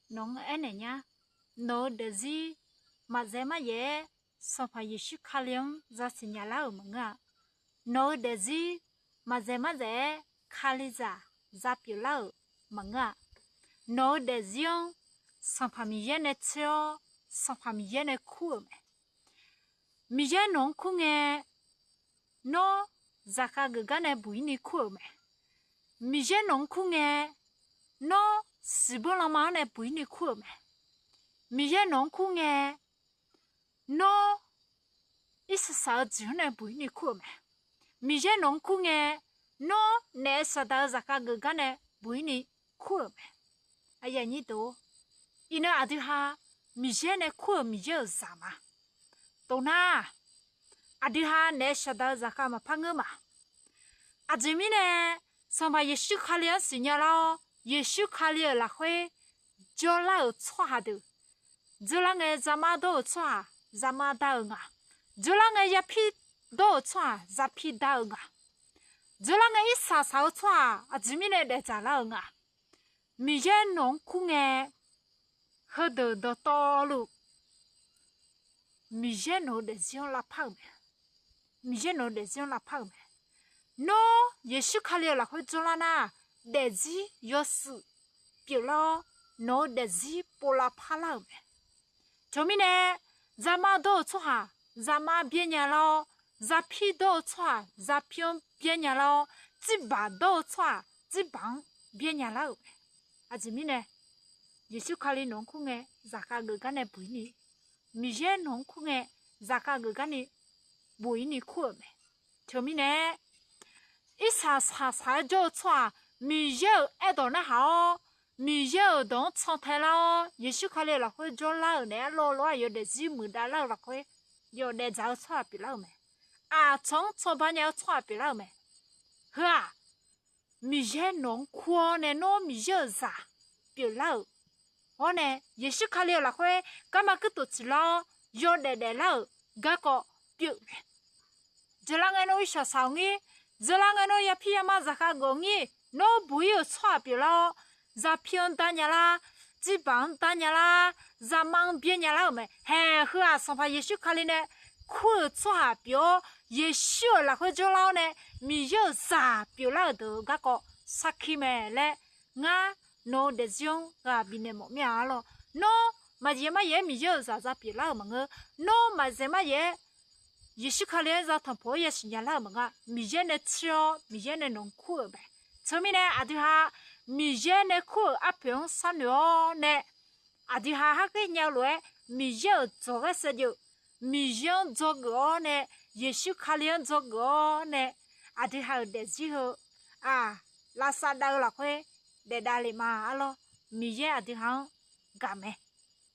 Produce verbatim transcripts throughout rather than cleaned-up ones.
nawq-anr aernaeq nya. Nawq-eu daefzir maqzaeq maryaef-aer Sanqpaq Yeqsur Kali-anr zasiq nya lar-euq maqngeur-a. Nawq-eu daefzir maqzaeq marzaeq-aer Kalizaq za pyeuflar-euq maqngeur-a. Nawq-eu daefzir-anr Sanqpaq Miqyaer nae tser-awr, Sanqpaq Miqyaer nae kur-euq mae. Miqyaer nawq-anr kur ngae, nawr zaqkhav geuf gar nae buq-ir ni kur-euq mae. Miqyaer nawq-anr kur ngae, nawr siqbur lanma-anr nae buq-ir ni kur-euq mae. Miqyaer nawq-anr kur ngae, nawr irsaq saq-eu jeq-anr nae buq-ir ni kur-euq mae. Miqyaer nawq-anr kur ngae, nawr naef shaqdaq-eu zaqkhav geuf gar nae buq-ir ni kur-euq mae. Iqnan aqdui ha Miqyaer nae kur-euq Miqyaer-euq zaq ma. Tov nar, aqdui ha naef shaqdaq-eu zaqkhav maqpar ngeur ma. Aqjeq mirnae, Sanqpaq Yeqsur Kali-anr siqnya lar-awr, Yeqsur Kali-euq lafkhoer jawrlar-euq tsawrhaq deuq, dzeurlar ngae zaqmar dawr-euq tsawrhaq zaqmar dar-euq nga. Dzeurlar ngae yapir dawr-euq tsawrhaq zaqpir dar-euq nga. Dzeurlar ngae irsaq saq-eu tsawrhaq aqjeq mirnae daefdzaq lar-euq nga. Miqyaer nawq-anr kur ngae, heudeuq dawqtawvluf Miqyaer nawq-eu daefzir-anr lavpar-euq mae. Miqyaer nawq-eu daefzir-anr lavpar-euq mae. Nawr Yeqsur Kali-euq lafkhoer jawrlar nar, daefzir yawshuif pyeuflar-awr, nawq-eu daefzir pov lavpar lar-euq mae. Teumirnae, zaqmar dawr-eu tsawrhaq zaqmar byaer nya lar-awr, zaqpir dawr-eu tsawrhaq zaqpir-anr byaer nya lar-awr, jirbaq dawr-eu tsawrhaq jirbaq-anr byaer nya lar-euq mae. Aqjeq mirnae, Yeqsur Kali nawq-anr kur ngae, zaqkhav geuf gar nae buq-ir ni, Miqyaer nawq-anr kur ngae, zaqkhav geuf gar ni buq-ir ni kur-euq mae. Teumirnae, irsaq saq saq-aer jawr-eu tsawrhaq Miqyaer-euq aerdawq narhaq-awr, Miqyaer-euq dawq-anr cantae lar-awr, Yeqsur Kali-euq lafkhoer jawrlar-euq naeq-aer lawv lof-aer aqyawf daefzir muiqdav lar-eu lafkhoer, yawdaef dzaq-eu tsawrhaq pyeuflar-euq mae. Aqcawq-anr cawba nya-eu tsawrhaq pyeuflar-euq mae. Heu-aq, Miqyaer nawq-anr kur-awr nae nawr Miqyaer-euq zaq pyeuflar-euq. Hawr nae Yeqsur Kali-euq lafkhoer garma kurtof tsiqlar-awr yawdaef daeflar-euq garkawv pyeuf mae. Dzeurlar ngae nawr irsaq saq-awq ngir, dzeurlar ngae nawr yapir yama zaqkhav geuf-awq ngir, nawr buq-ir-euq tsawrhaq pyeuflar-awr, zaqpir-anr dar nya lar, jirbaq-anr dar nya lar, zaqmar-anr byaer nya lar-euq mae. Haeq heu-aq, Sanqpaq Yeqsur Kali nae kur-euq tsawrhaq pyeuf-awr, Yeqsur-euq lafkhoer jawrlar-awr nae Miqyaer-euq zaq pyeuflar-euq deuq-eu garkawv sarkir mae laer, ngar nawq-eu daefzir-anr ghaq bifnaeq mawf mir-a arlawr. Nawr maqyaeq maryaeq-aer Miqyaer-euq zaq za pyeuflar-euq maqngeur. Nawr maqzaeq maryaeq-aer Yeqsur Kali-anr za tanqpuq-aer yasiq nya lar-euq maqngeur. Miqyaer nae tser-awr Miqyaer nae nawq-anr kur-euq mae. Teumirnae aqdui ha Miqyaer nae kur-euq arpoeq-anr sharnoeq-awr nae, aqdui ha harghaer nya-eu lof-aer Miqyaer-euq dzawqghaer saevdzeuf, Miqyaer-anr dzawgeuf-awr nae, Yeqsur Kali-anr dzawgeuf-awr nae, aqdui ha-euq daefzir heu aq, lavsav dav-eu lafkhoer daefdav le ma arlawr. Miqyaer aqdui ha-anr gaq mae.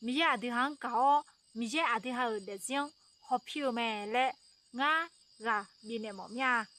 Miqyaer aqdui ha-anr gaq-awr, Miqyaer aqdui ha-euq daefzir-anr hawpir-eu mae laer ngar ghaq bifnaeq mawf mir-a.